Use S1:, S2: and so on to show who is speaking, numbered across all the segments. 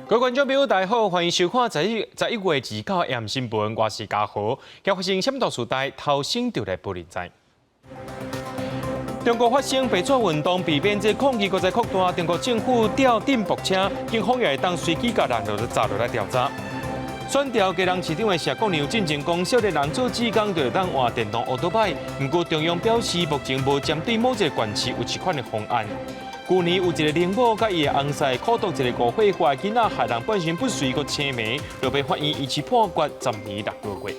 S1: 各位觀眾朋友，大家好，歡迎收看11月29暗新聞，我是嘉豪。今發生啥物大事代，頭先就來報你知。中國發生白紙運動，避免這抗議閣再擴大，中國政府調偵爆車，警方也會當隨機共人落來查落來調查。選調基隆市長的謝國樑進前講，少年人做志工就會當換電動歐多擺，毋過中央表示目前無針對某一個縣市有這款的方案。舊年有一個奶母佮伊的翁婿苦毒一個5歲的囡仔，害人半身不遂，閣青糜，就被法院維持判決10年6個月。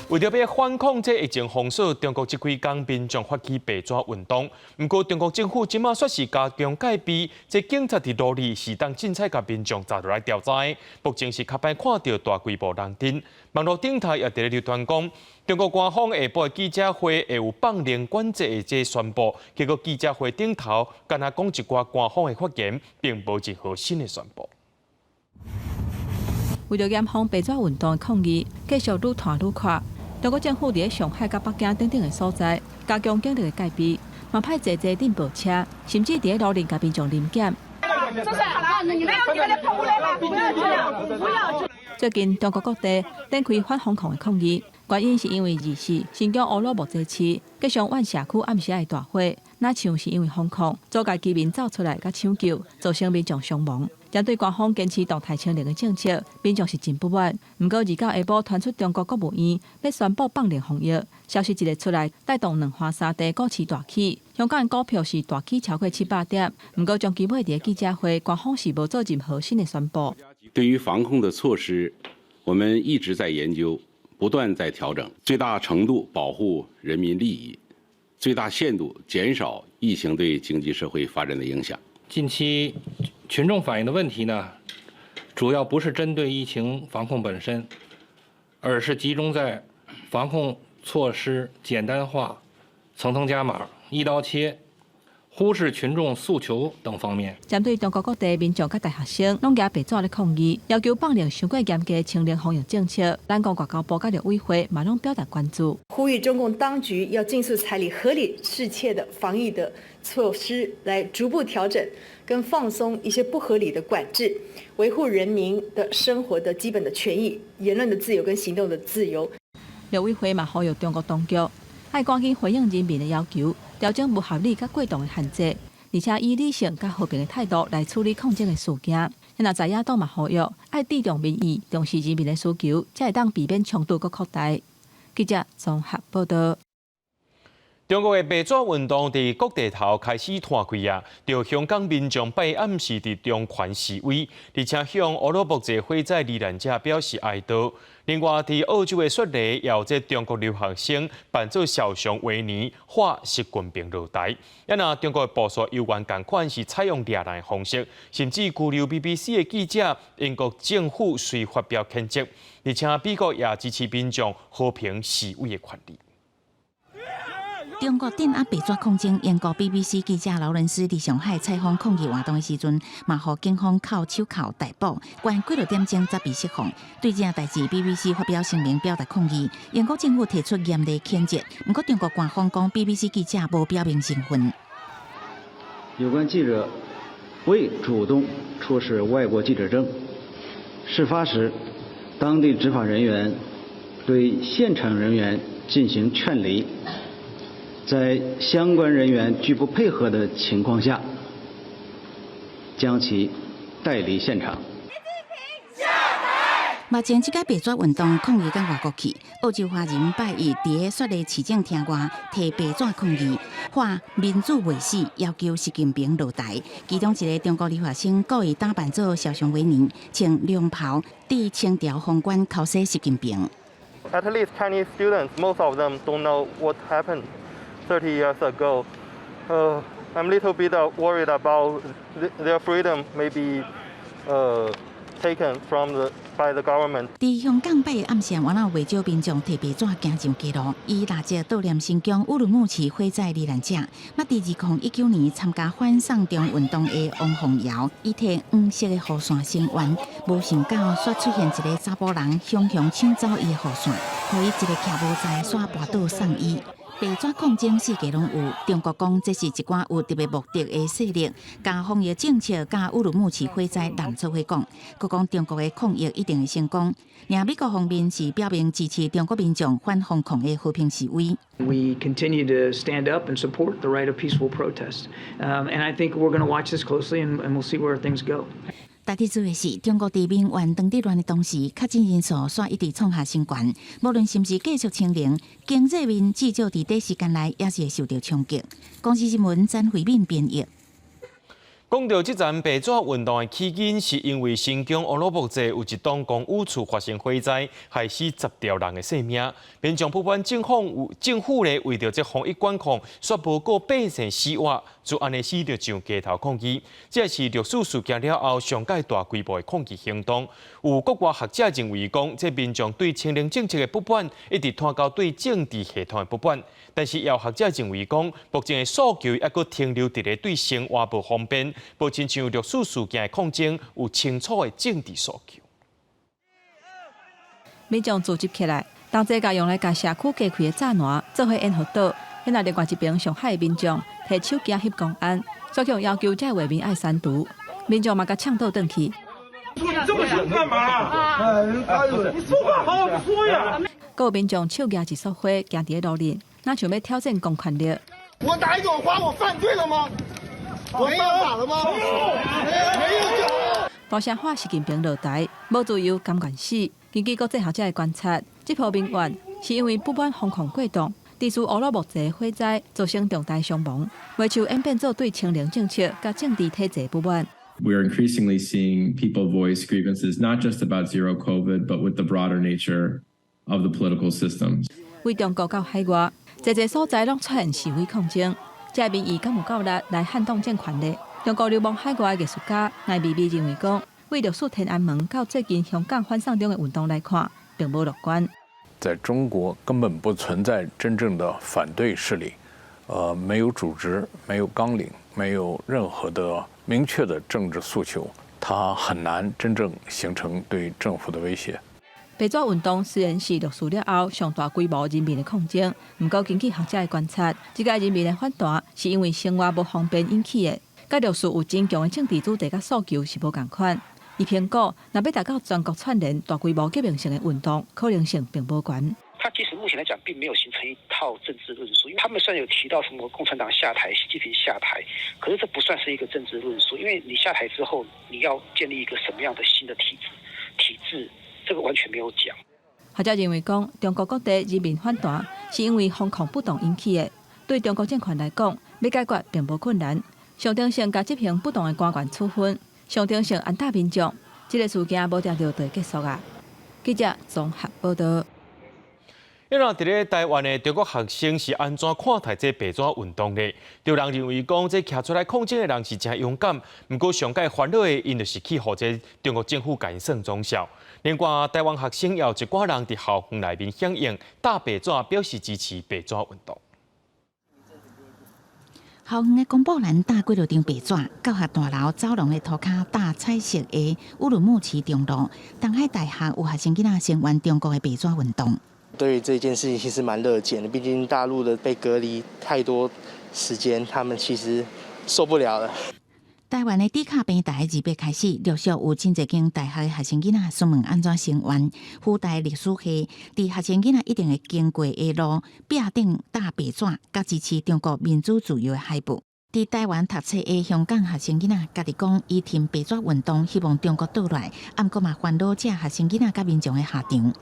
S1: 為著欲反抗這疫情封鎖，中國這幾工民眾發起白紙運動。毋過中國政府這馬煞是加強戒備，這警察佇路裡是當凊彩共民眾查落來調查的。目前是較歹看著大規模人陣。網路頂頭也佇咧流傳講，中國官方下晡的記者會會有放零管制的這宣布，結果記者會頂頭干焦講一寡官方的發言，並無任何新的宣布。
S2: 為著嚴防白紙運動的抗議，繼續愈拖愈闊。中國政府佇上海佮北京等等的所在，加強警力的戒備，嘛派濟濟偵爆車，甚至佇咧路面共民眾臨檢。
S3: 不要這樣，不要。
S2: 最近中國各地展開反封控的抗議，原因是因為24新疆烏魯木齊市繼續阮社區暗時的大火，若像是因為封控，阻礙居民走出來佮搶救，造成民眾傷亡。針對官方堅持動態清零的政策，民眾是真不滿。毋過29下晡傳出中國國務院欲宣布放零防疫，消息一个出來，帶動兩環三地股市大起。香港股票是大起超過700點。毋過終其尾佇記者會，官方是無做任何新的宣布。
S4: 對於防控的措施，我們一直在研究，不斷在調整，最大程度保護人民利益，最大限度減少疫情對經濟社會發展的影響。
S5: 近期群眾反映的問題呢，主要不是針對疫情防控本身，而是集中在防控措施簡單化、層層加碼、一刀切、忽視群眾訴求等方面。
S2: 針對中國各地民眾佮大學生攏舉白紙咧抗議，要求放零傷過嚴格清零防疫政策，咱國外交部佮陸委會嘛攏表達關注，
S6: 呼籲中共當局要盡速採取合理適切的防疫的措施，來逐步調整跟放鬆一些不合理的管制，維護人民的生活的基本的權益、言論的自由跟行動的自由。
S2: 陸委會嘛呼籲中國當局，愛趕緊回應人民的要求，調整無合理佮過當的限制，而且以理性佮和平的態度來處理抗爭的事件。若在野黨嘛呼籲，愛尊重民意，重視人民的需求，才會當避免衝突閣擴大。記者綜合報道。
S1: 中國的白紙運動佇各地頭開始湠開啊！著香港民眾拜暗時佇中環示威，而且向烏魯木齊火災罹難者表示哀悼。另外，佇澳洲的雪梨，也有這中國留學生扮做肖像維尼，喊習近平落台。啊若中國的部署猶原仝款是採用掠人的方式，甚至拘留 BBC 的記者，英國政府遂發表譴責，而且美國也支持民眾和平示威的權利。
S7: 中國鎮壓白紙抗爭，英國 BBC 記者勞倫斯佇上海採訪抗議活動的時陣，嘛予警方銬手銬逮捕，關幾落點鐘才被釋放。對這代誌，BBC 發表聲明表達抗議，英國政府提出嚴厲譴責。毋過中國官方講，BBC 記者無表明身份。
S8: 有關記者未主動出示外國記者證，事發時，當地執法人員對現場人員進行勸離。在相關人員拒不配合的情況下，將其帶離現場。
S7: 目前，這個白紙運動抗議到外國去，澳洲華人拜一佇雪梨市政廳外提白紙抗議，喊民主未死，要求習近平落台。其中一個中國留學生故意打扮做肖像維尼，穿龍袍，佇清朝皇冠剾洗習近平。
S9: At least Chinese students, most of them don't know what happened 30 years ago. I'm a little bit worried about their freedom may be taken from the by the government.
S7: 佇香港拜暗時，原來袂少民眾提白紙行上街路，以蠟燭悼念新疆烏魯木齊火災罹難者。嘛，佇2019年參加反送中運動的王鳳瑤，伊提黃色的雨傘聲援，無想到煞出現一個查埔人，雄雄搶走伊的雨傘，予伊一个徛無在，煞跋倒送醫。白紙抗爭四界攏有，中國講這是一寡有特別目的的勢力，共防疫政策佮烏魯木齊火災連做伙講，閣講中國的抗疫一定會成功。而美國方面是表明支持中國民眾反封控的和平示威。
S10: We continue to stand up and support the right of peaceful protest, and I think we're going to watch this closely, and we'll see where things go.
S7: 值得注意的是，中國佇民怨當地亂的同時，確診人數煞一直創下新高。無論是毋是繼續清零，經濟面至少佇短時間內也是會受到衝擊。公視新聞詹慧敏編譯。
S1: 講到這陣白紙運動的起因，是因為新疆烏魯木齊有一棟公寓厝發生火災，害死10條人的性命。民眾不滿政府，政府咧為著這防疫管控，煞無顧百姓死活，就按呢死著上街頭抗議。這是六四事件了後上蓋大規模的抗議行動。有國外學者認為講，這民眾對清零政策的不滿，一直拖到對政治系統的不滿。但是，也有學者認為講，目前的訴求猶閣停留佇咧對生活無方便，無親像六四事件的抗爭有清楚的政治訴求。
S2: 民眾組織起來，同齊共用來共社區隔開的柵欄做伙掩護倒。那另外一爿上海的民眾提手機翕公安，煞強要求這畫面愛刪除。民眾嘛共嗆倒轉去。
S11: 你這麼兇幹嘛？你說話好好說呀！
S2: 閣有民眾手舉一束花，行佇咧路頂，若像欲挑戰公權力。
S11: 我拿一朵花，我犯罪了嗎？我犯法了嗎？沒有。
S2: 大聲喊習近平落台，無自由甘願死。根據國際學者的觀察，這波民怨是因為不滿封控過當，致使烏魯木齊火災造成重大傷亡，袂像演變做對清零政策佮政治體制不滿。
S12: We are increasingly seeing people voice grievances not just about zero COVID, but with the broader nature of the political system.
S2: 對中國到海外，濟濟所在攏出現示威抗爭，這民意敢有夠力來撼動政權呢？中國流亡海外的藝術家艾未未認為講，對六四天安門到最近香港反送中的運動來看，並無樂觀。
S13: 在中國根本不存在真正的反對勢力，沒有組織，沒有綱領，沒有任何的明確的政治訴求，它很難真正形成對政府的威脅。
S2: 白紙運動雖然是六四了後上大規模人民的抗爭，毋過根據學者的觀察，這個人民的反彈是因為生活無方便引起的，佮六四有真強的政治主題佮訴求是無仝款。伊評估，若欲達到全國串聯大規模革命性的運動，可能性並無懸。
S14: 他其實目前來講，並沒有形成一套政治論述，因為他們雖然有提到什麼共產黨下台、習近平下台，可是這不算是一個政治論述，因為你下台之後，你要建立一個什麼樣的新的體制？體制這個完全沒有講。
S2: 學者認為講，中國各地人民反彈是因為封控不當引起的，對中國政權來講，欲解決並無困難。象徵性共執行不當的官員處分，象徵性安撫民眾，這個事件無定著就會結束啊。記者綜合報道。
S1: 彼若佇咧台灣的中國學生是按怎看待這白紙運動呢？有人認為講，這徛出來抗爭的人是誠勇敢，毋過上蓋煩惱的，𪜶就是去予這中國政府共𪜶算總數。另外，台灣學生也有一寡人佇校園內面響應貼白紙，表示支持白紙運動。
S7: 校園的公布欄貼幾落張白紙，教學大樓走廊的塗跤貼彩色的烏魯木齊中路，東海大學有學生囡仔聲援中國的白紙運動。
S15: 對於這件事情其實蠻樂見的，畢竟大陸的被隔離太多時間，他們其實受不了了。
S7: 台灣的 D 卡平台2月開始，陸續有真濟間大學的學生囡仔詢問按怎聲援。輔大歷史系佇學生囡仔一定會經過的路，壁頂貼白紙，佮支持中國民主自由的海報。佇台灣讀冊的香港學生囡仔，家己講伊挺白紙運動，希望中國倒來，毋過嘛煩惱這學生囡仔佮民眾的下場。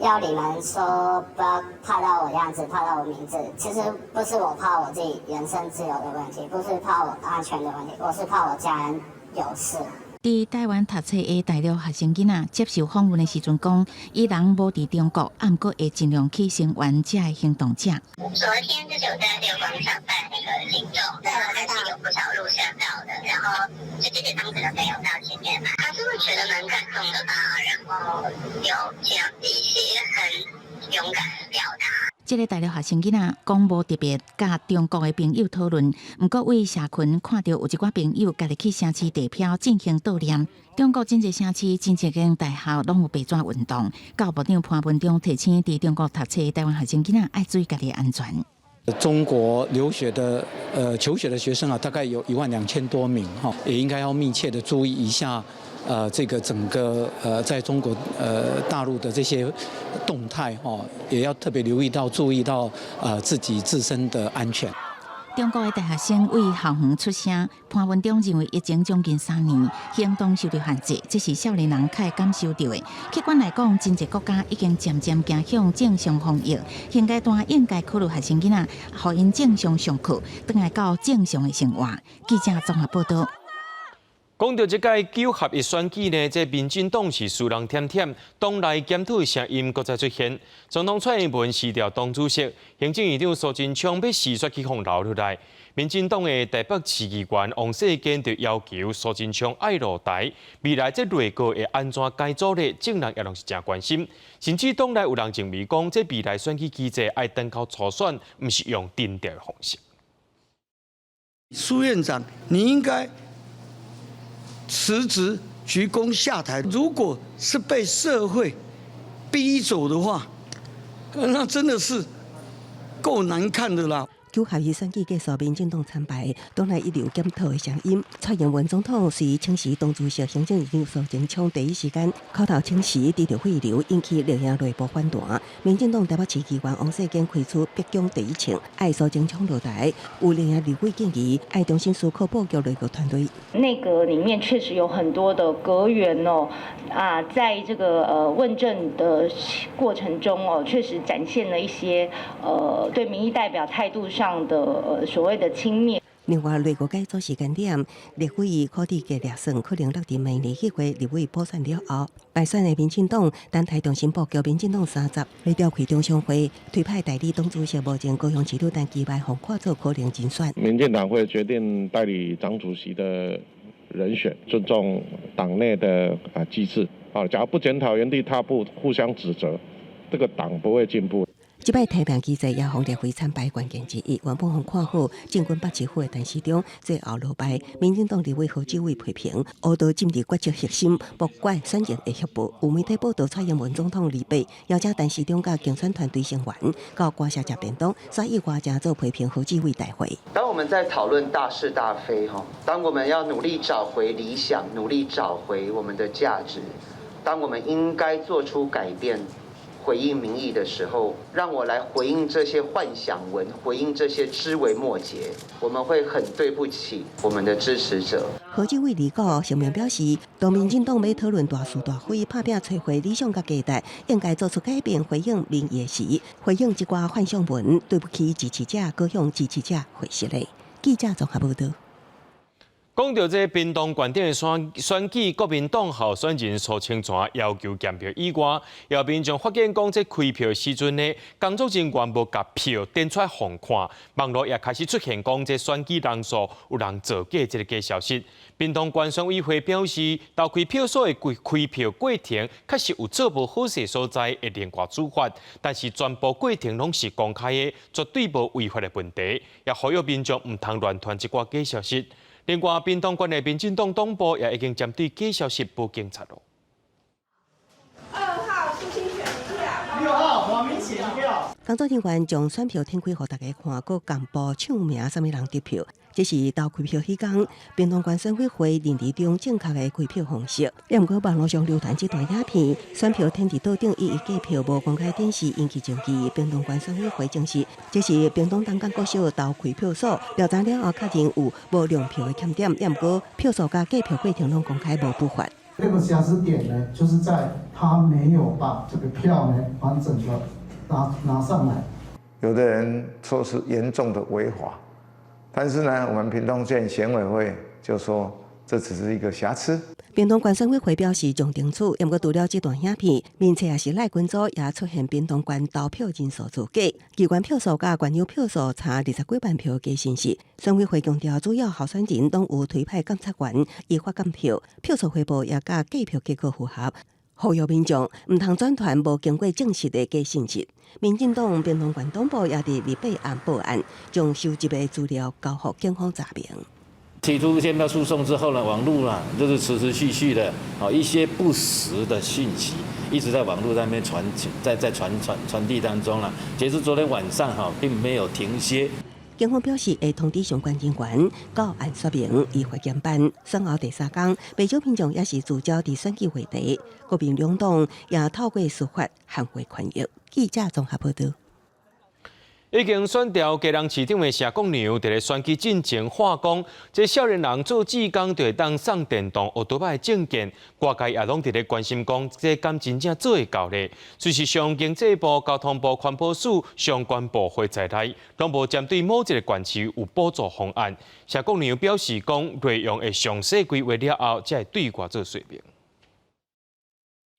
S16: 要你們說不要怕到我樣子，怕到我名字，其實不是我怕我自己人身自由的問題，不是怕我安全的問題，我是怕我家人有事。
S7: 佇台灣讀冊的大陸學生囡仔接受訪問的時陣講，伊人無佇中國，毋過會盡量去聲援這个行動者。
S16: 昨天就是有在自由廣場辦那個行動，然後還是有不少路線到的，然後就這些當時的朋友到前面嘛，還是會覺得蠻感動的吧，然後有這樣一些很勇敢的表達。
S7: 這个大陸學生囡仔講無特別佮中國的朋友討論，毋過對社群看著有一寡朋友家己去城市遞票進行悼念。中國真濟城市、真濟間大學攏有白紙運動。教育部長潘文忠提醒佇中國讀冊的台灣學生囡仔愛注意家己的安全。
S17: 中國留學的求學的學生啊，大概有1萬2千多名哈，也應該要密切的注意一下，這個整個在中國大陸的這些動態哦，也要特別留意到注意到自己自身的安全。
S7: 中國的大學生對校園出聲，潘文忠認為疫情將近3年，行動受到限制，這是少年人較會感受著的。客觀來講，真濟國家已經漸漸走向正常防疫，現階段應該考慮學生囡仔，予𪜶正常上課，轉來到正常的生活。記者綜合報道。
S1: 講到這屆九合一選舉呢，這民進黨是輸人忝忝，黨內檢討聲音閣再出現。總統蔡英文辭掉黨主席，行政院長蘇貞昌欲辭煞去予留落來。民進黨的台北市議員王世堅就要求蘇貞昌愛落台。未來這內閣會按怎改組呢？眾人也攏是誠關心。甚至黨內有人認為講，這未來選舉機制愛等到初選，毋是用定調的方式。
S18: 蘇院長，你應該辭職鞠躬下台。如果是被社會逼走的話，那真的是夠難看的啦。
S19: 九合一選舉結束，民進黨慘敗，黨內一直有檢討的聲音。蔡英文總統隨請辭黨主席、行政院長蘇貞昌第一時間口頭請辭，拄著血流，引起綠營內部反彈。民進黨台北市議員王世堅開出逼宮第一槍，愛蘇貞昌落台。有綠營立委建議，愛重新思考布局內閣團隊。
S20: 內閣裡面確實有很多的閣員哦，啊，在這個問政的過程中哦，確實展現了一些對民意代表態度上的所謂的輕蔑。
S19: 另外，內閣改組時間點，立委可佇計略算，可能落佇明年7月立委補選了後，敗選的民進黨等待重新布局，民進黨30欲召開中常會，推派代理黨主席目前高雄市長陳其邁，予看做可能人選。
S21: 民進黨會決定代理黨主席的人選，尊重黨內的啊機制。啊，假如不檢討，原地踏步，互相指責，這個黨不會進步。
S19: 這擺提名機制也予立委慘敗關鍵之一，原本予看好進軍北市府的陳時中，最後落敗。民進黨立委何志偉批評，烏道政治決策核心，不管選情的協報。有媒體報道，蔡英文總統禮拜邀請陳時中佮競選團隊成員到歌社食便當，所以外正做批評何志偉大會。
S22: 當我們在討論大是大非，哈，當我們要努力找回理想，努力找回我們的價值，當我們應該做出改變。回應民意的時候，讓我來回應這些幻想文，回應這些枝微末節，我們會很對不起我們的支持者。
S19: 何志偉離國聲明表示，當民進黨欲討論大是大非，拍拚摧毀理想佮價值，應該做出改變，回應民意時，回應這寡幻想文，對不起支持者，閣向支持者回實禮。記者綜合報道。
S1: 講到這屏東縣長的選舉，國民黨候選人蘇清泉要求驗票以外，有民眾發現講，這開票的時陣呢，工作人員無共票展出來予看，網路也開始出現講這選舉人數有人造假這个假消息。屏東縣選委會表示，投開票所的開票過程確實有做無好勢所在，會另外處罰，但是全部過程攏是公開的，絕對無違法的問題，也呼籲民眾毋通亂傳這寡假消息。另外，屏東縣的民進黨黨部也已經針對假消息報警察囉。
S3: 2號蘇清泉一票，
S11: 6號黃明顯一票。
S19: 工作人員將選票展開予大家看，閣公布唱名啥物人得票。這是投開票彼工，屏東縣選委會認知中正確的開票方式。也毋過網路上流傳這段影片，選票展佇桌頂一一計票，無公開展示，引起爭議。屏東縣選委會證實，這是屏東東港國小投開票所調查了後，確認有無亮票的欠點。也毋過票數佮計票過程攏公開無不法。
S23: 這個瑕疵點呢，就是在他沒有把這個票呢完整的拿上來。
S24: 有的人說是嚴重的違法。但是呢，我們屏東縣選委會就說這只是一個瑕疵。
S19: 屏東縣選委會表示將定處，毋過除了這段影片，面冊抑是 LINE 群組也出現屏東縣投票人數造假，機關票數佮縣有票數差20幾萬票的信息。選委會強調，主要候選人攏有推派監察員依法監票，票數匯報也佮計票結果符合。呼籲民眾毋通轉傳無經過證實的假信息。民進黨屏東縣黨部也佇禮拜暗報案，將收集的資料交予警方查明。
S25: 提出憲票訴訟之後呢，網路啊就是持持續續的啊一些不實的訊息。
S4: 一直在網路上面傳，在傳遞當中啦。截至昨天晚上哈，並沒有停歇。
S19: 警方表示會通知相關人員到案說明，依法嚴辦。選後第三工，袂少民眾也是聚焦佇選舉話題，國民兩黨也透過司法捍衛權益。記者綜合報道。
S1: 已經選調基隆市長的謝國樑，佇咧選舉進前喊講，這少年人做志工就會當送電動烏托邦的證件，外界也攏佇咧關心講，這敢真正做會到咧？事實上，經濟部、交通部、環保署相關部會在內，攏無針對某一个縣市有補助方案。謝國樑表示講，內容會詳細規劃了後，才會對外做說明。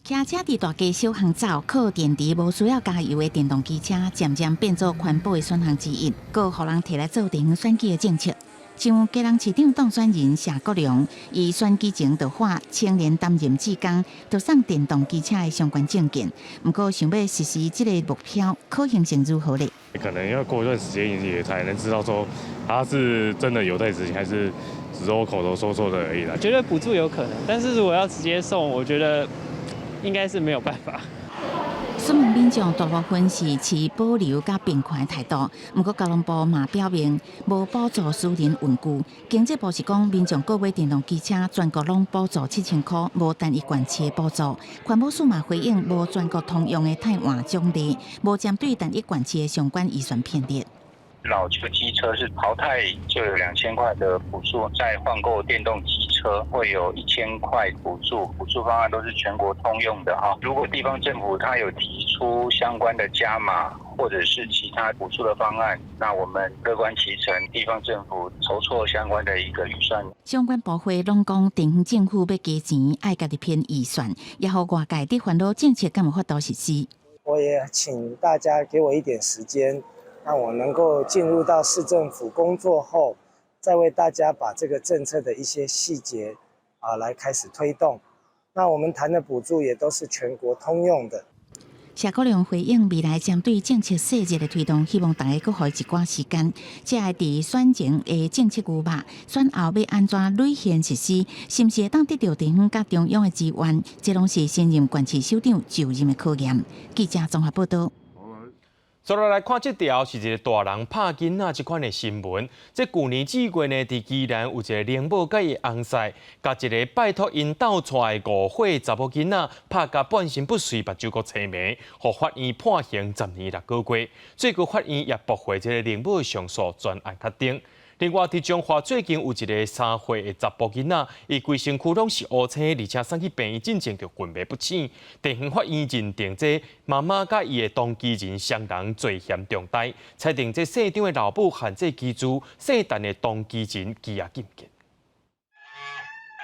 S7: 騎車佇大街小巷走，靠電池無需要加油的電動機車，漸漸變做環保的選項之一，閣予人提來做地方選舉的政策。像基隆市長當選人謝國樑，伊選舉前就喊青年擔任志工，就送電動機車的相關證件。毋過想欲實施這個目標，可行性如何咧？
S5: 可能要過一段時間也才能知道說，他是真的有在執行，還是只是我口頭說說的而已啦。
S6: 覺得補助有可能，但是如果要直接送，我覺得應該是沒有辦法。
S7: 詢問民眾大部分是持保留佮平看的態度，毋過交通部嘛表明無補助私人運具。經濟部是講民眾購買電動機車，全國攏補助7000箍，無單一縣市的補助。環保署嘛回應無全國通用的汰換獎勵，無針對單一縣市的相關預算編列。
S8: 老舊機車是淘汰就有2000塊的補助，再換購電動機車會有1000塊補助，補助方案都是全國通用的哈。如果地方政府他有提出相關的加碼或者是其他補助的方案，那我們樂觀其成，地方政府籌措相關的一個預算。
S7: 相關部會攏講，地方政府欲加錢，愛家己編預算，也予外界佇煩惱政策敢有法度實施。
S25: 我也請大家給我一點時間。讓我能夠進入到市政府工作後，再為大家把這個政策的一些細節啊來開始推動。那我們談的補助也都是全國通用的。
S7: 謝國樑回應未來針對政策細節的推動，希望大家閣予伊一寡時間。這會佇選前的政策規劃，選後欲按怎累現實施，是毋是會當得到地方佮中央的支援？這攏是新任縣市首長就任的考驗。記者綜合報道。
S1: 再來看這條是一個大人拍囡仔這款的新聞。這舊年4月呢，佇宜蘭有一个奶母佮伊翁婿，共一个拜託𪜶鬥帶的5歲查某囡仔拍甲半身不遂，目睭閣青盲，予法院判刑10年6個月。最高法院也駁回這个奶母的上訴，全案確定。另外，佇彰化最近有一个3歲的查埔囡仔，伊規身軀攏是烏青，而且送去病院進前就昏迷不醒。地方法院認定這媽媽佮伊的同居人雙人罪嫌重大，裁定這姓張的老母和這其餘姓陳的同居人羈押禁見。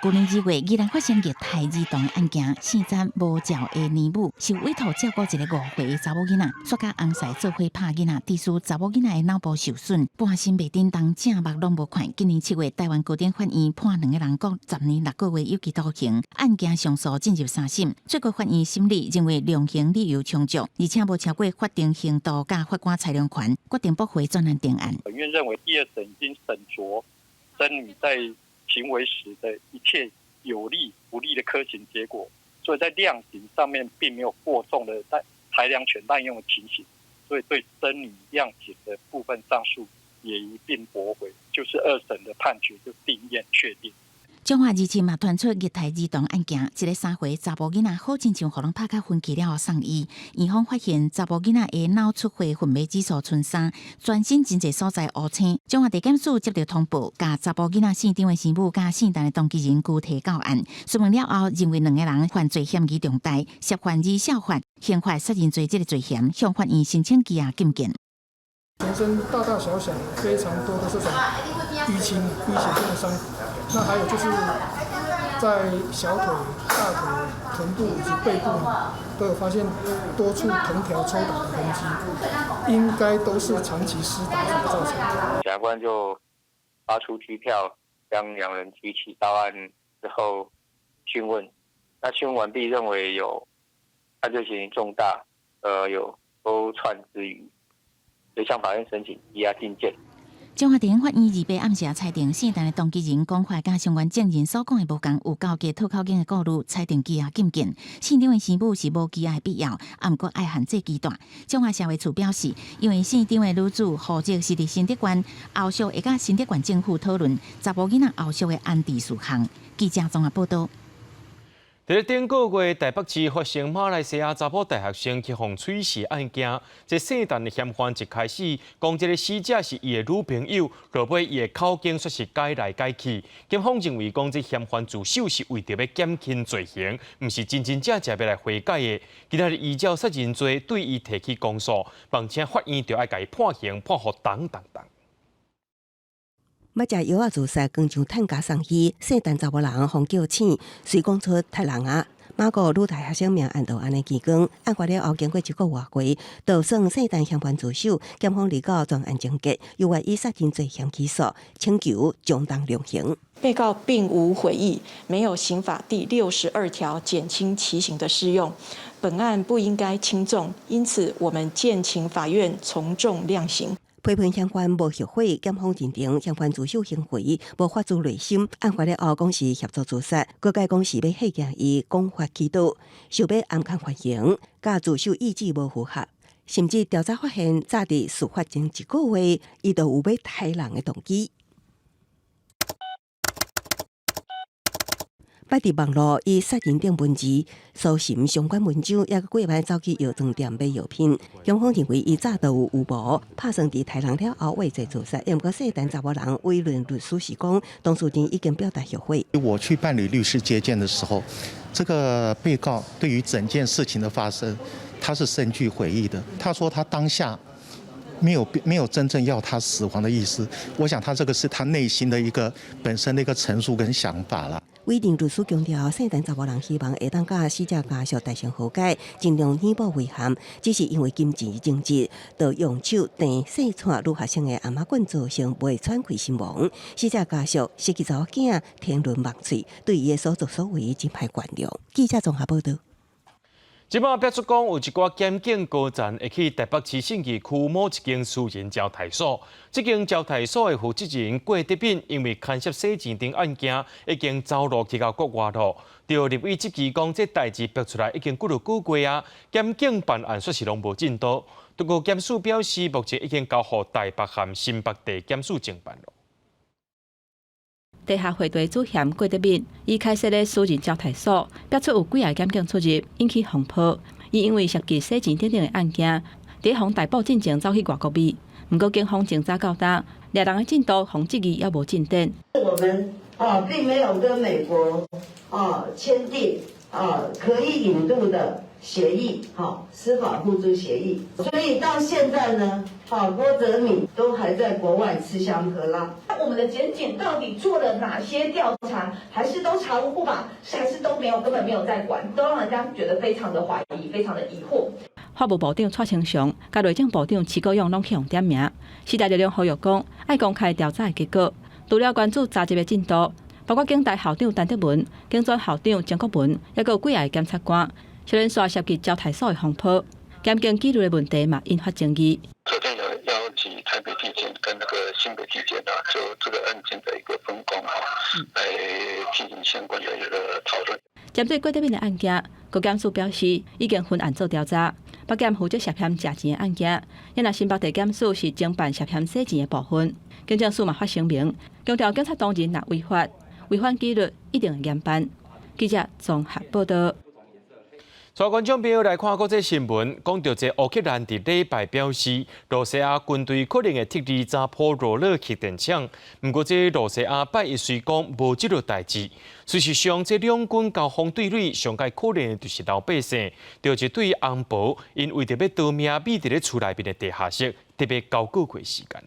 S7: 舊年2月，宜蘭發生虐待兒童案件，姓詹無照的奶母受委託照顧一個5歲的查某囡仔，煞佮翁婿做伙拍囡仔，致使查某囡仔的腦部受損，半身袂振動，正目攏無看。今年7月，台灣高等法院判兩个人各10年6個月有期徒刑，案件上訴進入三審，最高法院審理認為量刑理由充足，而且無超過法定刑度佮法官裁量權，決定駁回全案定案。
S26: 本院認為第二審已經審酌曾女在行為時的一切有利不利的科刑結果，所以在量刑上面並沒有過重的在裁量權濫用的情形，所以對曾女量刑的部分上訴也一併駁回，就是二審的判決就定讞確定。
S7: 彰化日前嘛傳出虐待兒童案件，一个3歲查埔囡仔好親像予人拍甲昏去了後送醫，院方發現查埔囡仔的腦出血昏迷指數賰3，全身真濟所在烏青。彰化地檢署接到通報，共查埔囡仔姓張的生母佮姓陳的同居人拘提到案，詢問了後，認為兩个人犯罪嫌疑重大，涉犯兒少法、刑法殺人罪這个罪嫌，向法院申請羈押禁見。
S27: 全身大大小小非常多的這種淤青、淤血性的傷口，那還有就是在小腿、大腿、臀部以及背部都有發現多處藤條抽打的痕跡，應該都是長期施打所造成的。
S8: 檢察官就發出拘票，將兩人提起到案之後訊問，那訊問完畢，認為有犯罪嫌疑重大，有勾串之虞。所以向法院申請羈押禁見。
S7: 彰化地檢法院28暗時裁定，姓陳的當事人講話佮相關證人所講的無仝，有交加套口供的顧慮，裁定羈押禁見。姓張的生母是無羈押的必要，啊，毋過愛限制期待。彰化社會處表示，因為姓張的女子戶籍是佇新竹縣，後續會佮新竹縣政府討論查某囡仔後續的安置事項。記者綜合報道。
S1: 佇咧頂個月，台北市發生馬來西亞查某大學生去予喙噬案件，這姓陳的嫌犯一開始講這个死者是伊的女朋友，落尾伊的口供煞是改來改去。檢方認為講這嫌犯自首是為著欲減輕罪行，毋是真真正正欲來悔改的。今仔日依照殺人罪對伊提起公訴，並且法院就愛共伊判刑，判予重重重。
S19: 捌食藥仔自殺，當場趁家送醫，姓陳查某人予叫醒，隨講出殺人啊！馬國女大學生命案就按呢見光，案發了後經過一個外月，就算姓陳嫌犯自首，檢方預告全案終結，猶願以殺人罪嫌起訴，請求從重量刑。
S2: 被告並無悔意，沒有刑法第62條減輕其刑的適用，本案不應該輕縱，因此我們建請法院從重量刑。
S19: 批評嫌犯無後悔，檢方認定嫌犯自首行為無發自內心，案發了後講是協助自殺，閣改講是欲嚇驚伊講法祈禱，想欲暗崁犯行，佮自首意志無符合，甚至調查發現，早佇事發前一個月，伊就有欲刣人的動機。捌佇網路以殺人等文字搜尋相關文章，抑閣幾擺走去藥妝店買藥品。檢方認為伊早就有預謀，拍算佇刣人了後畏罪自殺。毋過姓陳查某人委任律師是講，當事人已經表達後悔。
S9: 我去辦理律師接見的時候，這個被告對於整件事情的發生，他是深具悔意的。他說他當下沒有真正要他死亡的意思。我想他這個是他內心的一個本身的一個陳述跟想法啦。
S19: 委任律師強調，姓陳查某人希望會當佮死者家屬達成和解，盡量彌補遺憾。只是因為金錢爭執，就用手掟細漢女學生的頷仔棍，造成袂喘氣身亡。死者家屬失去查某囝，天倫望喙，對伊的所作所為真歹原諒。記者綜合報道。
S1: 這擺爆出講有一寡檢警高層會去台北市信義區某一間私人招待所，這間招待所的負責人郭德敏因為牽涉洗錢等案件，已經走路去到國外囉。著立委質疑講，這代誌爆出來已經幾落個月啊，檢警辦案煞是攏無進度。不過檢署表示，目前已經交予台北和新北地檢署偵辦囉。
S10: 地下匯兌主嫌郭德敏，伊開設的私人招待所，爆出有幾个檢警出入，引起風波。伊因為涉及洗錢等等的案件，佇予逮捕進前走去外國避。毋過警方從早到今，掠人的進度予質疑猶無進展。
S12: 我們啊，並沒有跟美國啊簽訂啊可以引渡的協議，哈，司法互助協議。所以到現在呢，哈，郭哲敏都還在國外吃香喝辣。
S3: 我們的檢警到底做了哪些調查，還是都查無不法，還是都沒有，根本沒有在管，都讓人家覺得非常的懷疑，非常的疑惑。
S10: 法務部長蔡清祥、佮內政部長徐國勇攏去予點名。時代力量呼籲講，愛公開調查的結果，除了關注查緝的進度，包括警大校長陳德文、警專校長曾國文，抑閣有幾个檢察官，小連紲涉及招待所的風波，檢警紀律的問題嘛引發爭議。
S8: 昨天有邀集台北地檢跟那個新北地檢啊，就這個案件的一個分工啊，來進行相關的一個討論。
S10: 針對郭德敏的案件，高檢署表示已經分案做調查，北檢負責涉嫌食錢的案件，若新北地檢署是偵辦涉嫌洗錢的部分。警政署嘛發聲明，強調警察當人若違法、違反紀律，一定會嚴辦。記者綜合報道。
S1: 帶觀眾朋友來看國際新聞，講著這烏克蘭佇禮拜表示，羅西亞軍隊可能會撤離扎波羅熱核電廠。毋過，這羅西亞拜一雖講無這個代誌。事實上，這兩軍交鋒對壘，上蓋可憐的就是老百姓。著一對翁婆，𪜶為著欲逃命，覕佇咧厝內面的地下室，特別九個月時間。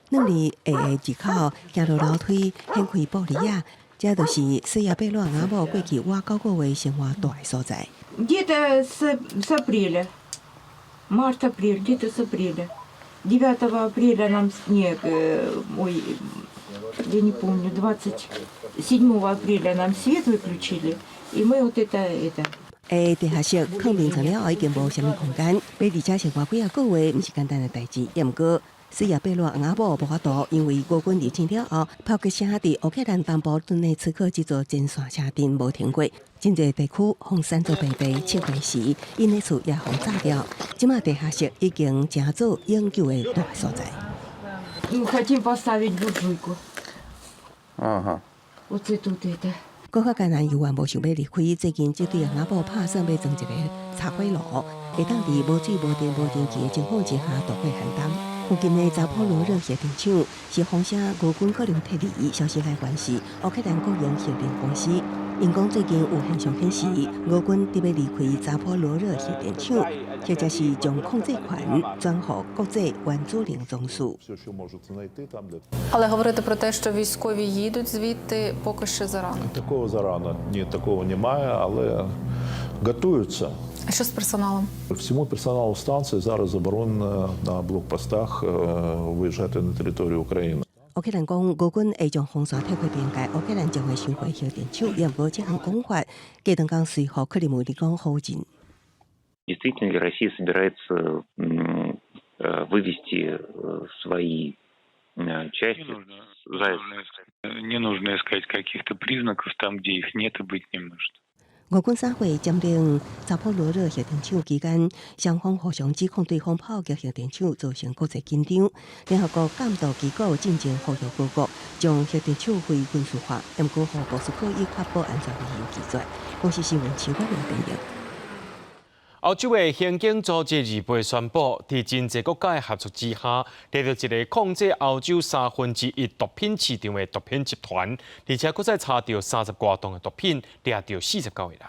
S19: 兩日下下入口，行落樓梯，掀開玻璃仔。這就是西亞貝洛阿某過去倚九個月生活蹛的所在。
S13: Где-то с апреля, март, апрель, где-то с апреля. 9 апреля нам снег, ой, я не помню, 27 апреля нам свет выключили, и мы вот это.
S19: 欸，地下室囥眠床了後已經無啥物空間，欲佇遮生活幾仔個月，毋是簡單的代誌。也毋過，西亞貝羅翁仔某無法度，因為俄軍入侵了後，炮擊聲佇烏克蘭東部頓涅茨克這座前線城鎮無停過，真濟地區予刪做平地，撤回時，𪜶的厝也予炸掉。這馬地下室已經成做永久的蹛所在。
S13: Мы хотим поставить буржуйку.
S24: Ага.
S13: Вот тут это.
S19: 閣較艱難猶原無想欲離開，最近這對翁仔某拍算欲裝一个柴火爐，會當佇無水、無電、無電器的情況之下度過寒冬。附近的扎波羅熱核電廠是風聲俄軍可能撤離，消息來源是烏克蘭國營核電公司。𪜶講最近有現象顯示，俄軍佇欲離開扎波羅熱核電廠，或者是將控制權轉予國際原子能總署。
S14: Але говорити про те, що військові їдуть звідти, поки ще зарано.
S15: Такого зарано. Ні, такого немає, але готуються.
S14: А що з персоналом?
S15: Всьому персоналу станції зараз заборонено на блокпостах виїжджати на територію України.
S19: 烏克蘭講，俄軍會將防線撤回邊界，烏克蘭將會收回核電廠。也毋過這項講法，過兩工隨予克里姆林宮否認。
S16: Действительно ли Россия собирается вывести свои части за
S8: Не нужно искать каких-то признаков там, где их нет и быть не может.
S19: 俄軍三月佔領扎波羅熱核電廠期間，雙方互相指控對方炮擊核電廠，造成國際緊張。聯合國監督機構進前呼籲各國將核電廠非軍事化，毋過予莫斯科以確保安全為由拒絕。公視新聞徐國榮編譯。
S1: 歐洲的刑警組織二八宣布，佇真濟國家的合作之下，掠著一个控制歐洲三分之一毒品市場的毒品集團，而且閣再查著30外噸的毒品，掠著49個人。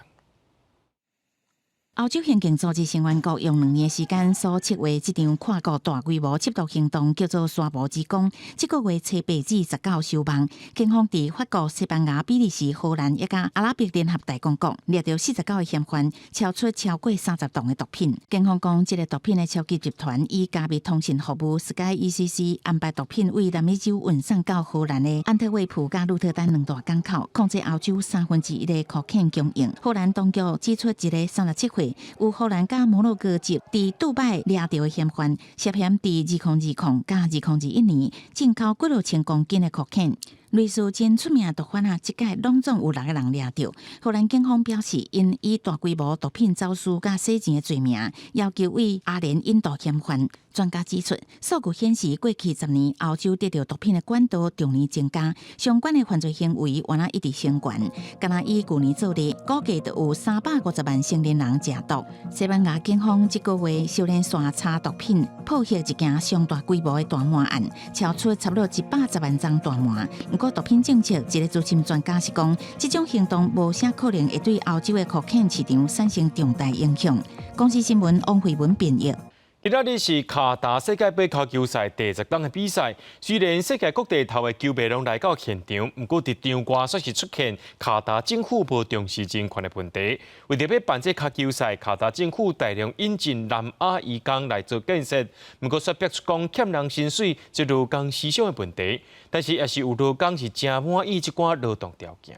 S7: 歐洲刑警組織成員國用2年時間所策劃這場跨國大規模緝毒行動，叫做“沙漠之光”。這個月初八至19收網，警方佇法國、西班牙、比利時、荷蘭以及阿拉伯聯合大公國掠著49個嫌犯，超出超過30噸的毒品。警方講，這个毒品的超級集團以加密通訊服務 Sky ECC 安排毒品對南美洲運送到荷蘭的安特衛普佮鹿特丹兩大港口，控制歐洲三分之一的可卡因供應。荷蘭當局指出，一个37歲有荷蘭佮摩洛哥籍，佇杜拜掠著的嫌犯，涉嫌佇2020佮2021年進口幾落千公斤的可卡因。類似真出名毒販仔，這擺攏總有六个人掠著。荷蘭警方表示，𪜶以大規模毒品走私佮洗錢的罪名，要求對阿聯引渡嫌犯。專家指出，數據顯示，過去10年歐洲得著毒品的管道逐年增加，相關的犯罪行為原來一直升懸。敢若以舊年做例，估計就有350萬成年人食毒。西班牙警方這個月小連續查毒品，破獲一件上大規模的大麻案，超出差不多110萬張大麻。毋過毒品政策一个資深專家是講，這種行動無啥可能會對歐洲的可卡因市場產生重大影響。公視新聞王慧文編譯。
S1: 今仔日是卡達世界盃跤球賽第10冬的比賽，雖然世界各地頭的球迷攏來到現場，毋過佇場外煞是出現卡達政府無重視人權的問題。為著欲辦這跤球賽，卡達政府大量引進南亞移工來做建設，毋過煞逼出講欠人薪水，這勞工思想的問題。但是也是有勞工是誠滿意這款勞動條件。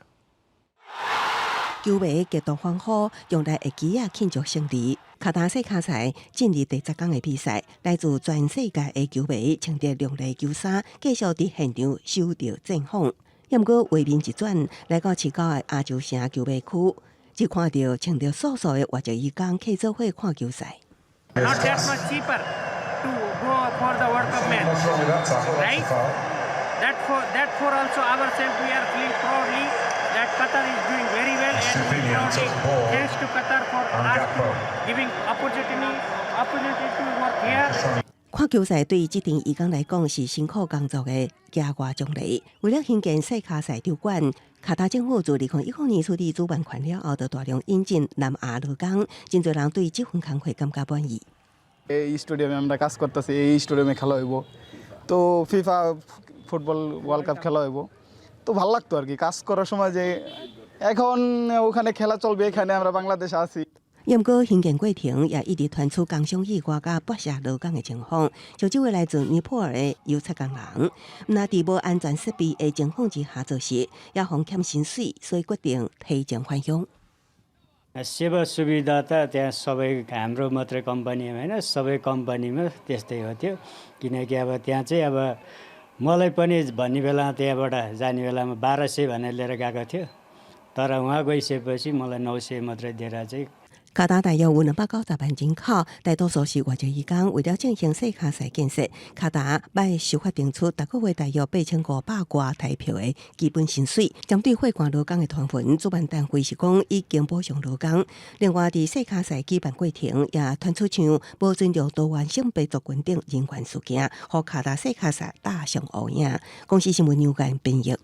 S19: 球迷激動歡呼，用來的旗仔慶祝勝利。卡達世跤賽進入第10天的比賽，來自全世界的球迷穿著亮麗球衫，繼續佇現場守著戰況。毋過畫面一轉，來到市郊的亞洲城球迷區，只看著穿著素素的外籍移工客做伙看球賽。
S17: Not that much cheaper to go for the World Cup match, right? That for also ourselves we are feeling proudly that Qatar is doing very well and we proudly thanks to Qatar for us to giving opportunity to work here.
S19: 看球賽對這陣移工來講是辛苦工作的額外獎勵。為了興建世跤賽場館，卡達政府自2010年取得主辦權了後，就大量引進南亞勞工，真濟人對這份工課感覺滿意。
S18: এই স্টেডিয়ামে আমরা কাজ করতেছি, এই স্টেডিয়ামে খেলা হইব, তো FIFA football world cup খেলা হইব, তো ভাল লাগতো আর কি কাজ করার সময় যে এখন ওখানে খেলা চলবে, এখানে আমরা বাংলাদেশে আছি।
S19: 毋過興建過程也一直傳出工傷意外佮剝削勞工的情況，像這位來自尼泊爾的油漆工人，毋但佇無安全設備的情況之下做事，也予欠薪水，所以決定提前返鄉。
S4: सेवा सुविधा त त्यहाँ सबै हाम्रो मात्रै कम्पनीमा होइन, सबै कम्पनीमा त्यस्तै हो त्यो। किनकि अब त्यहाँ चाहिँ अब मलाई पनि भन्ने बेलामा, त्यहाँबाट जाने बेलामा 1200 भनेर लिएर गएको थियो, तर उहाँ गइसकेपछि मलाई 900 मात्रै दिएर चाहिँ。
S19: 卡達大約有290萬人口，大多數是外籍移工。為了進行細卡賽建設，卡達欲修法定出逐個月大約8500外台票的基本薪水。針對血汗勞工的傳聞，主辦單位是講已經補償勞工。另外，佇細卡賽舉辦過程也傳出像無尊重多元性別族群等人權事件，予卡達細卡賽打上烏影。公視新聞牛間編譯。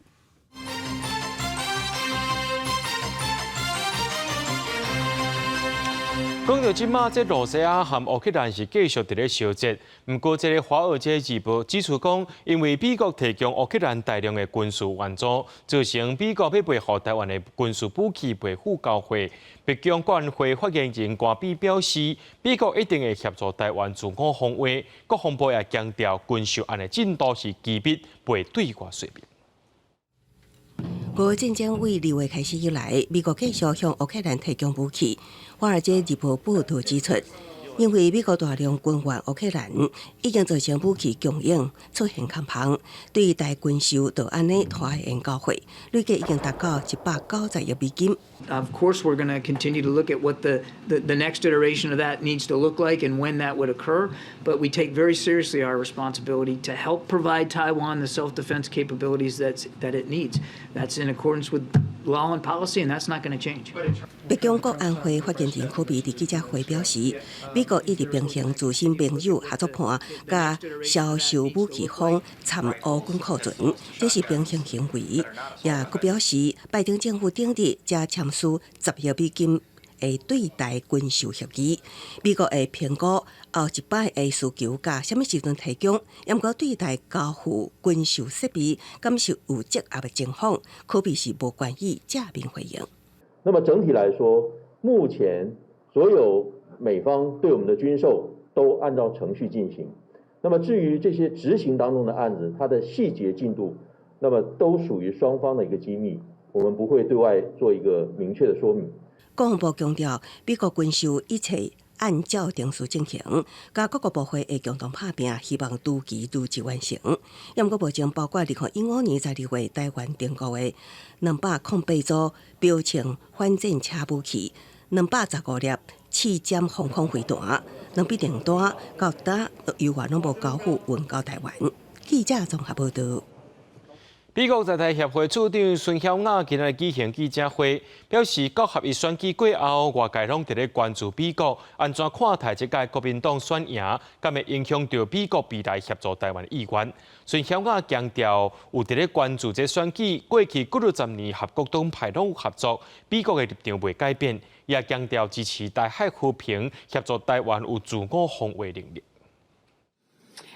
S1: 講到這馬，這羅西亞和烏克蘭是繼續佇咧相戰。毋過，這个華爾街日報指出講，因為美國提供烏克蘭大量的軍事援助，造成美國欲賣予台灣的軍事武器袂付交貨。白宮國安會發言人柯比表示，美國一定會協助台灣自我防衛。國防部也強調，軍售案的進度是機密，袂對外說明。
S19: 俄烏戰爭為2月開始以來，美國繼續向烏克蘭提供武器。華爾街日報報導指出，因為美國大量軍援烏克蘭，已經造成武器供應出現空棚，對台軍售就按呢拖延交貨，累計已經達到190億美金。
S5: Of course, we're going to continue to look at what the next iteration of that needs to look like and when that would occur. But we take very seriously our responsibility to help provide Taiwan the self-defense capabilities that it needs. That's in accordance with law and policy, and that's not going to change.
S19: 白宮國安會發言人柯比佇記者會表示，美國一直平衡自身盟友合作伴佮銷售武器方參烏軍庫存，這是平衡行為。也閣表示，拜登政府頂日才簽署10億美金的對台軍售協議，美國會評估後一擺的需求佮啥物時陣提供，毋過對台交付軍售設備，敢是有積壓的情況，柯比是無願意正面回應。
S11: 那麼整體來說，目前所有美方對我們的軍售都按照程序進行。那麼至於這些執行當中的案子，它的細節進度，那麼都屬於雙方的一個機密，我們不會對外做一個明確的說明。
S19: 國防部強調，美國軍售一切按照程序進行，佮各個部會會共同拍拚，希望如期如質完成。毋過目前包括2015年12月台灣訂購的208組標槍反戰車武器，215粒刺針防空飛彈，兩筆訂單到今猶原攏無交付運到台灣。記者綜合報導。
S1: 美國在台協會處長孫曉雅今日舉行記者會，表示九合一選舉過後，外界攏佇咧關注美國按怎看待這屆國民黨選贏，敢會影響著美國未來協助台灣的意願。孫曉雅強調，有佇咧關注這選舉，過去幾若十年和各黨派攏有合作，美國的立場袂改變，也強調支持台海和平，協助台灣有自我防衛能力。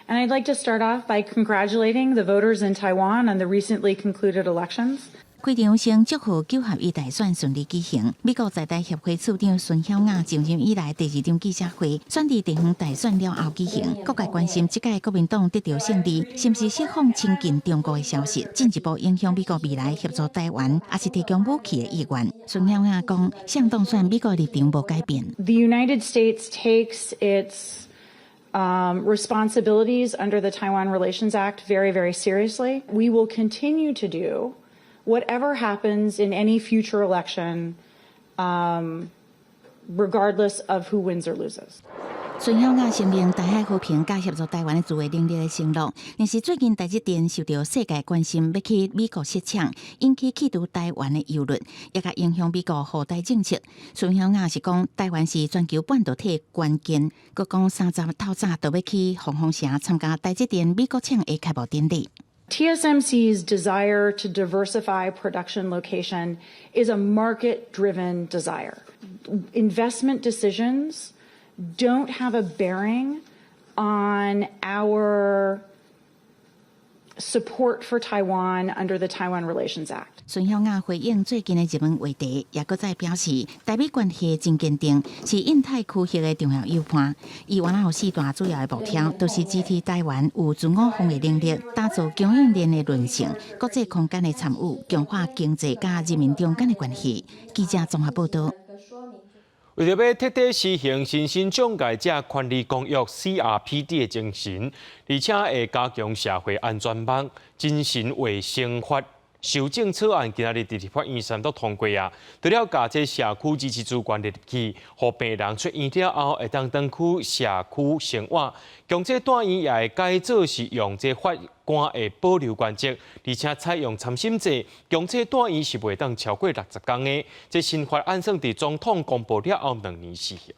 S20: And I'd like to start off by congratulating the voters in Taiwan on the recently concluded elections.
S7: 開場先祝賀九合一大選順利舉行。美國在台協會處長孫曉雅就任以來第二場記者會，選佇地方大選了後舉行。各界關心這屆國民黨得著勝利，是毋是釋放親近中國的消息，進一步影響美國未來協助台灣，抑是提供武器的意願。孫曉雅講，誰當選美國立場無改變。
S20: The United States takes its responsibilities under the Taiwan Relations Act very, very seriously. We will continue to do whatever happens in any future election, regardless of who wins or loses.
S7: 孫曉雅承認台海和平佮協助台灣的自衛能力的承諾，但是最近台積電受著世界關心，欲去美國設廠，引起棄渡台灣的憂慮，也共影響美國護台政策。孫曉雅是講，台灣是全球半導體關鍵，閣講30透早就欲去鳳凰城參加台積電美國廠的開幕典禮。
S20: TSMC's desire to diversify production location is a market-driven desire. Investment decisions don't have a bearing on our support for Taiwan under the Taiwan Relations Act.
S7: 孫曉雅回應最近的熱門話題，也閣再表示，台美關係真堅定，是印太區域的重要友伴。伊原來有四大主要的目標，都是支持台灣有自我防衛能力，打造供應鏈的韌性，國際空間的參與，強化經濟佮人民中間的關係。記者綜合報導。
S1: 為著欲徹底實行身心障礙者權利公約 CRPD 的精神，而且會加強社會安全網、精神衛生法修正草案，今仔日佇立法院三讀通過啊！除了共這社區支持資源入去，予病人出院了後會當轉去社區生活。強制住院也會改做是用這法官的保留原則，而且採用參審制。強制住院是袂當超過60工的。這新法按算佇總統公布了後2年施行。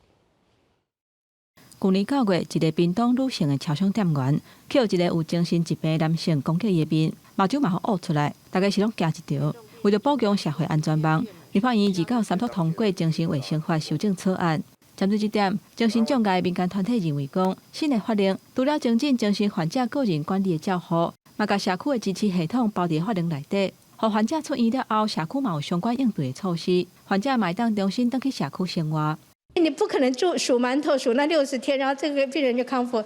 S10: 舊年9月，一个屏東女性的超商店員，予一个有精神疾病男性攻擊伊的面，目睭嘛予挖出來，大家是攏驚一趒。為著補強社會安全網，立法院二到三讀通過精神衛生法修正草案。針對這點，精神障礙民間團體認為講，新的法令除了精進精神患者個人管理的照護，嘛共社區的支持系統包佇法令內底，予患者出院了後，社區嘛有相關應對的措施，患者嘛會當重新轉去社區生活。
S6: 你不可能住數饅頭數那60天，然後這個病人就康復，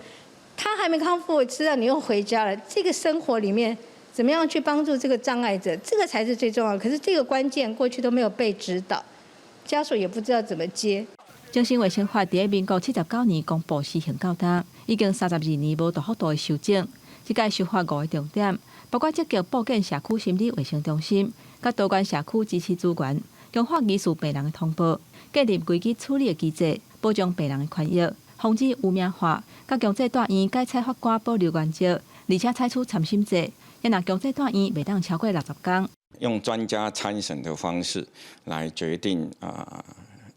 S6: 他還沒康復，知道你又回家了。這個生活裡面，怎麼樣去幫助這個障礙者，這個才是最重要。可是這個關鍵過去都沒有被指導，家屬也不知道怎麼接。
S10: 精神衛生法佇民國79年公布施行到今，已經32年無大幅度的修正。這屆修法五个重點，包括積極布建社區心理衛生中心，佮多元社區支持資源，強化疑似病人的通報，建立危機處理的機制，保障病人的權益，防止污名化，佮強制住院改採法官保留原則，而且採取參審制，若強制住院袂當超過60工。
S21: 用專家參審的方式來決定啊，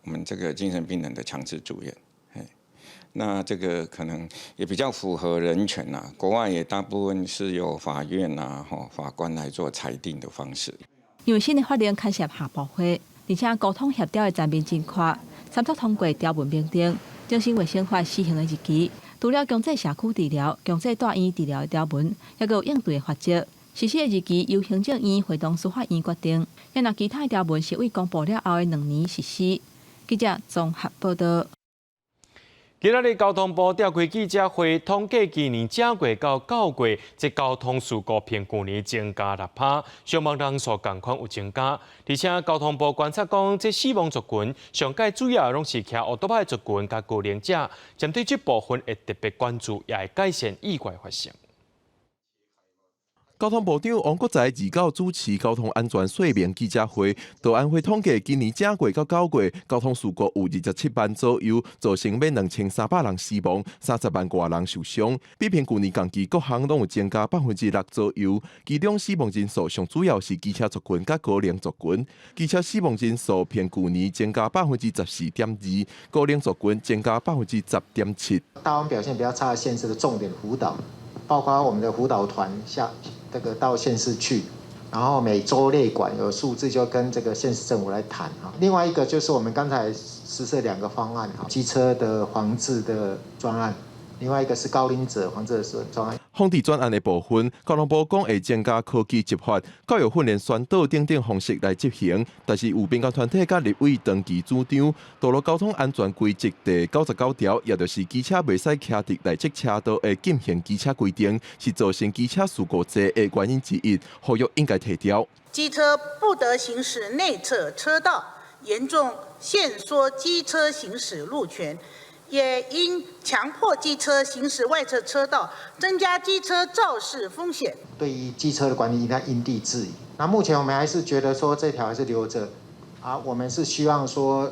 S21: 我們這個精神病人的強制住院，那這個可能也比較符合人權呐。國外也大部分是由法院啊、法官來做裁定的方式。
S10: 因為新的法令牽涉下部會，而且溝通協調的層面真寬，三讀通過條文明定，精神衛生法施行的日期，除了強制社區治療、強制住院治療的條文，猶閣有應對的罰則。實施的日期由行政院會同司法院決定。若其他條文是對公布了後的2年實施。記者綜合報道。
S1: 今仔日交通部召開記者會，統計今年正月到9月，這交通事故比舊年增加6%，傷亡人數仝款有增加。而且交通部觀察講，這死亡族群上蓋主要攏是騎歐多擺族群佮高齡者，針對這部分會特別關注，也會改善意外發生。
S22: 交通部長王國材二九主持交通安全說明記者會，道安會統計今年正月到9月交通事故有27萬左右，造成欲2300人死亡，30萬外人受傷。比併舊年仝期各項攏有增加6%左右。其中死亡人數上主要是機車族群佮高齡族群，機車死亡人數比舊年增加14.2%，高齡族群增加10.7%。
S23: 大灣表現比較差的縣市的重點輔導，包括我們的輔導團下。這個到縣市去，然後每週列管有數字就跟這個縣市政府來談哈。另外一個就是我們剛才實施兩個方案哈，機車的防治的專案，另外一個是高齡者防治的專案。
S22: 防治專案的部分，交通部講會增加科技執法、教育訓練、宣導等等方式來執行。但是有民間團體佮立委長期主張，道路交通安全規則第99條，也就是機車袂使騎佇內側車道的禁行機車規定，是造成機車事故濟的原因之一，呼籲應該撤掉。
S25: 機車不得行駛內側車道，嚴重限縮機車行駛路權。也應強迫機車行駛外側車道，增加機車肇事風險。
S23: 對於機車的管理應該因地制宜。那目前我們還是覺得說這條還是留著，啊，我們是希望說，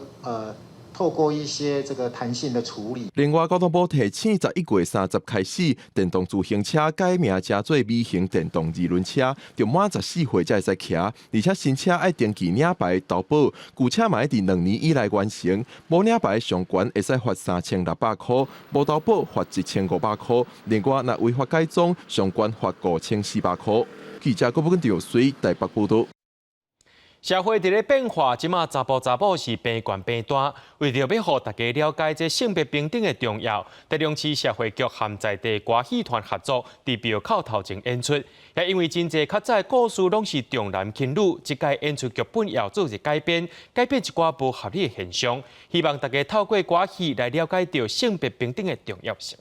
S23: 透過一些這個彈性的處理。
S22: 另外，交通部提醒，11月30開始，電動自行車改名稱做微型電動二輪車，著滿14歲才會使騎，而且新車愛登記領牌投保，舊車嘛愛佇2年以內完成。無領牌上懸會使罰3600箍，無投保罰1500箍。另外，若違法改裝，上懸罰5400箍。記者郭寶根赵水台北報導。
S1: 社會佇咧變化，這馬查埔查某是平懸平大，為著欲予大家了解這性別平等的重要，台中市社會局和在地歌戲團合作，佇廟口頭前演出。也因為真濟較早故事攏是重男輕女，這屆演出劇本也有做一改編，改變一寡無合理的現象，希望大家透過歌戲來了解著性別平等的重要性。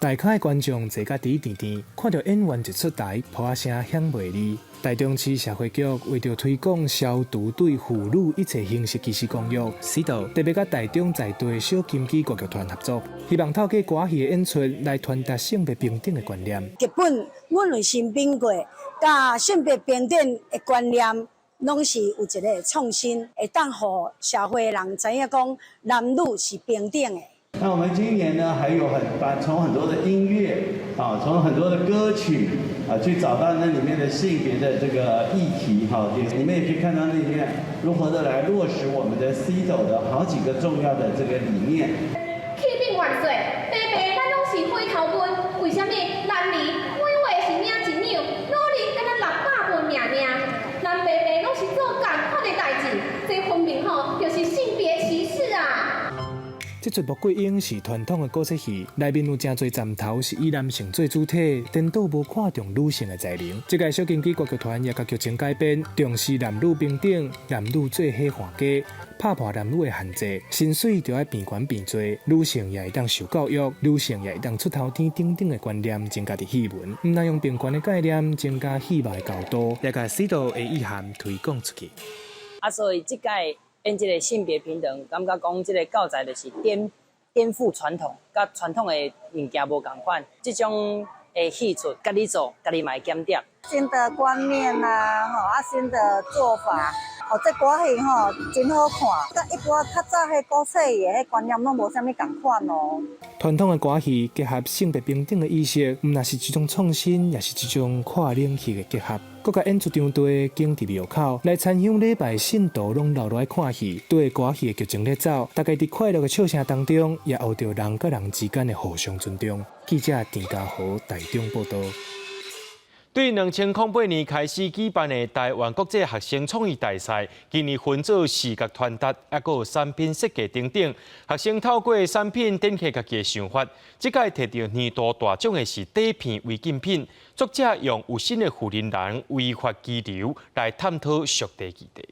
S2: 大咖的觀眾坐甲佇甜甜，看著演員一出台，噗仔聲響袂離。台中市社會局為著推廣消除對婦女一切形式歧視公約，CEDAW 特別佮台中在地小金雞歌劇團合作，希望透過歌戲的演出來傳達性別平等的觀念。
S3: 劇本阮內心變過，佮性別平等的觀念，攏是有一个創新，會當予社會的人知影講男女是平等的。
S9: 那我們今年呢，還有很把從很多的音樂啊，從很多的歌曲啊，去找到那裡面的性別的這個議題哈，你們也可以看到那裡面如何的來落實我們的 CEDAW 的好幾個重要的這個理念。
S12: 啟稟元帥，白白咱攏是火頭軍，為啥物男兒每月是領一兩，女兒敢若600文爾爾？咱白白攏是做仝款的代誌，這分明吼就是性別歧視啊！
S2: 這齣穆桂英是傳統的古仔戲，內面有誠濟站頭是以男性做主體，顛倒無看重女性的才能。這屆小金雞歌劇團也共劇情改編，重視男女平等，男女做伙換家，拍破男女的限制，薪水著愛平懸平濟，女性也會當受教育，女性也會當出頭天等等的觀念增加佇戲文，毋但用平權的概念增加戲碼的高度，也共 CEDAW 的意涵推廣出去。
S24: 啊，所以這屆演這个性別平等，感覺講這个教材就是顛覆傳統，佮傳統的物件無仝款。這種的戲出，家己做，家己嘛會檢點。
S26: 新的觀念啊，吼啊，新的做法，哦，這歌戲吼真好看，佮一般較早彼古仔戲的彼觀念攏無啥物仝款哦。
S2: 傳統的歌戲結合性別平等的意識，毋但是一種創新，也是一種跨領域的結合。閣共演出場地景佇廟口來參香禮拜，信徒攏留落來看戲，綴歌戲的劇情咧走，大家佇快樂的笑聲當中，也學著人佮人之間的互相尊重。記者田家豪台中報導。
S1: 對2008年開始舉辦的台灣國際學生創意大賽，今年分做視覺傳達，抑閣有產品設計等等。學生透過產品展現家己的想法。這屆摕著年度大獎的是底片違禁品，作者用有心的婦人違法居留來探討屬地議題。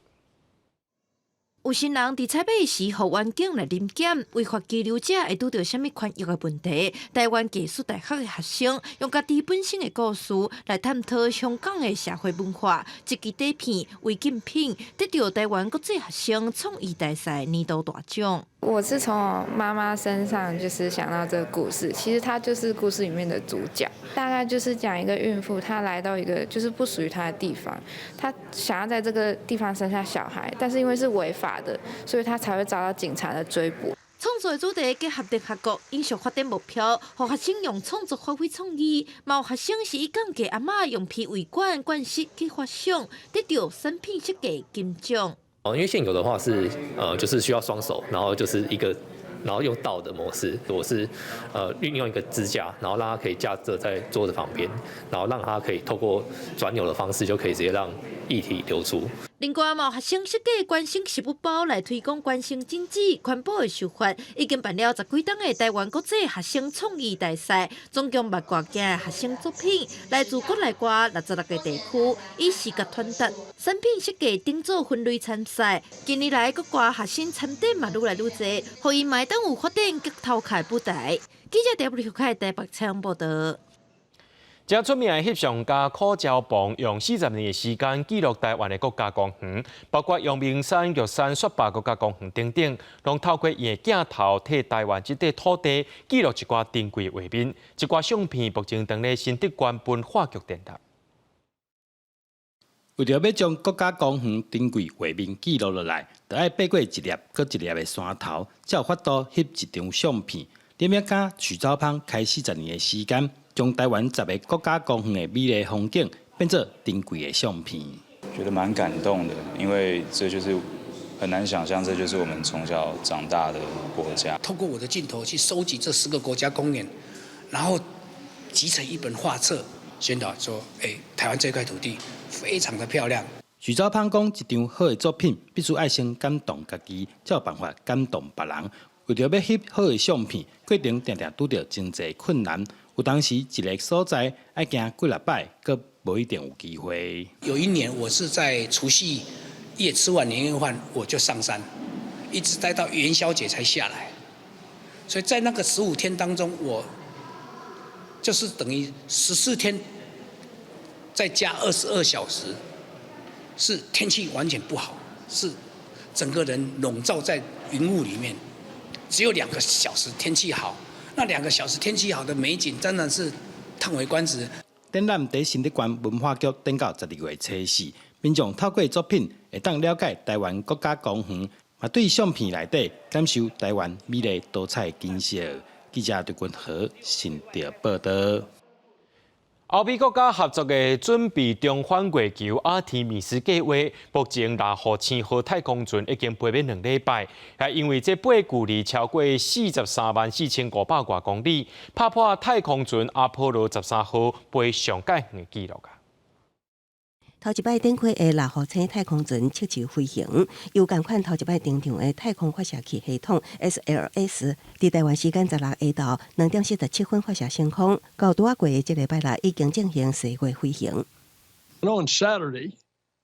S27: 有心人佇採買時，予員警來臨檢，違法居留者會拄著啥物權益的問題？台灣藝術大學的學生用家己本身的故事來探討香港的社會文化，這支底片違禁品得著台灣國際學生創意大賽年度大獎。
S28: 我是從我媽媽身上就是想到這個故事，其實她就是故事裡面的主角。大概就是講一個孕婦，她來到一個就是不屬於她的地方，她想要在這個地方生下小孩，但是因為是違法的，所以她才會遭到警察的追捕。
S27: 創作的主題結合聯合國永續發展目標，予學生用創作發揮創意。嘛有學生是以鋼架阿嬤用鼻胃管灌食去發想，得著產品設計金獎。
S29: 哦，因為現有的話是，就是需要雙手，然後就是一個，然後用倒的模式。我是，運用一個支架，然後讓它可以架設在桌子旁邊，然後讓它可以透過轉鈕的方式，就可以直接讓液體流出。
S27: 另外，嘛有學生設計關心食物包來推廣關心經濟環保的手法，已經辦了十幾冬的台灣國際學生創意大賽，總共百外件學生作品來自國內外66個地區，以視覺傳達、產品設計等做分類參賽。近年來，國外學生參展嘛愈來愈濟，予𪜶嘛會當有發展激頭殼的舞台。記者 W 開台北採訪報導。
S1: 誠出名的翕相家柯昭鵬用40年的時間記錄台灣的國家公園，包括陽明山、玉山、雪霸國家公園等等，攏透過伊的鏡頭替台灣這塊土地記錄一寡珍貴畫面。這寡相片目前佇咧新竹縣文化局展覽。
S30: 為著欲將國家公園珍貴畫面記錄落來，著愛爬過一粒閣一粒的山頭，才有法度翕一張相片。攝影家許昭芳開40年的時間，將台灣10個國家公園的美麗風景變做珍貴的相片。
S31: 覺得蠻感動的，因為這就是很難想象，這就是我們從小長大的國家。
S32: 透過我的鏡頭去收集這10個國家公園，然後集成一本畫冊，宣導說：欸，台灣這塊土地非常的漂亮。
S30: 許昭芳講，一張好的作品必須愛先感動家己，才有辦法感動別人。為著欲翕好的相片，過程定定拄著真濟困難。有當時一个所在愛行幾若擺，閣無一定有機會。
S32: 有一年，我是在除夕夜吃完年夜飯，我就上山，一直待到元宵節才下來。所以在那個15天當中，我就是等於14天再加22小時，是天氣完全不好，是整個人籠罩在雲霧裡面，只有兩個小時天氣好，那兩個小時天氣好的美景，真的是嘆為觀止。
S30: 展覽佇新竹縣文化局展到12月初四，民眾透過作品會當了解臺灣國家公園，嘛對相片內底感受臺灣美麗多彩景色。記者劉君和新竹報導。
S1: 歐美國家合作的準備重返月球阿提米斯計劃，目前獵戶星號太空船已經飛欲兩禮拜，也因為這飛距離超過43萬4500外公里，拍破太空船阿波羅13號飛上蓋遠的紀錄啊！
S4: 頭一擺展開的獵戶星太空船測試飛行，由仝款頭一擺登場的太空發射器系統 SLS，佇臺灣時間16下晝2點47分發射升空，到拄仔過的這禮拜六已經進行踅月飛行。
S5: On Saturday,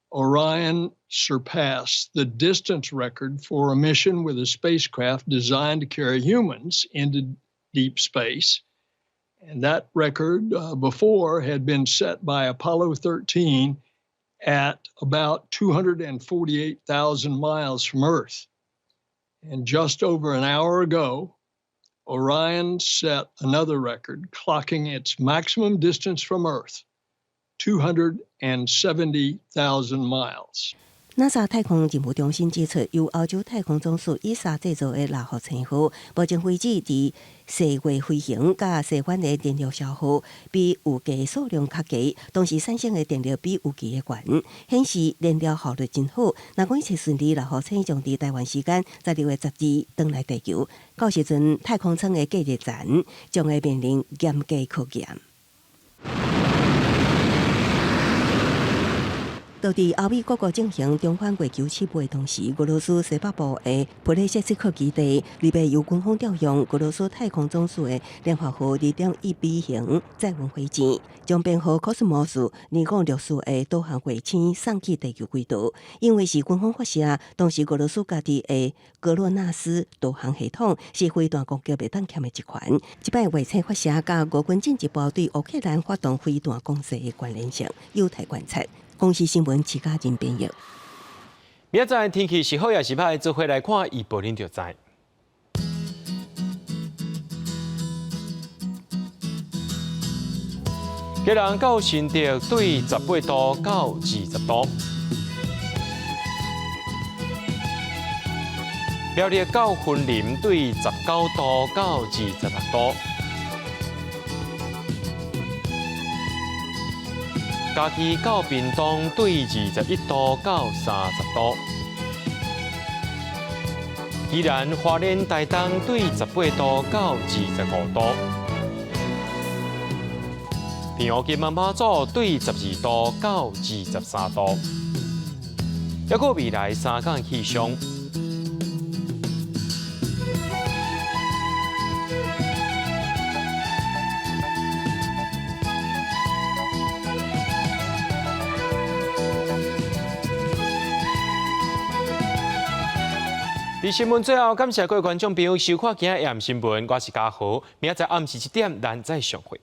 S5: Orion surpassed the distance record for a mission with a spacecraft designed to carry humans into deep space. And that record before had been set by Apollo 13 at about 248,000 miles from Earth. And just over an hour ago, Orion set another record, clocking its maximum distance from Earth, 270,000 miles.
S4: NASA 太空任務中心指出，由歐洲太空總署 ESA 製造的獵戶星號，目前為止佇踅月飛行佮踅返的電力消耗比預計數量較低，同時產生的電力比預期的懸，顯示燃料效率真好。若講一切順利，獵戶星將佇臺灣時間12月12轉來地球，到時陣太空艙的隔熱層將會面臨嚴格考驗。就佇歐美各國進行重返月球試飛的同時，俄羅斯西北部的普列謝茨克基地，禮拜由軍方調用俄羅斯太空總署的蓮花號2.1B 型載運火箭，將編號 Cosmos 2064的導航衛星送去地球軌道。因為是軍方發射，當時俄羅斯家己的格洛納斯導航系統是飛彈攻擊袂當欠的一環。這擺衛星發射佮俄軍進一步對烏克蘭發動飛彈攻勢的關聯性，有待觀察。公視新聞徐家仁編譯。
S1: 明仔載天氣是好抑是歹，做伙來看預報，恁就知。基隆到新竹對18度到20度，苗栗到雲林對19度到26度。嘉義到屏東對21度到30度，宜蘭花蓮台東對18度到25度，澎湖金門馬祖對12度到23度，抑閣未來三天氣象。佇新聞最後，感謝各位觀眾朋友收看今仔夜新聞，我是嘉豪，明仔載暗時7點，咱再相會。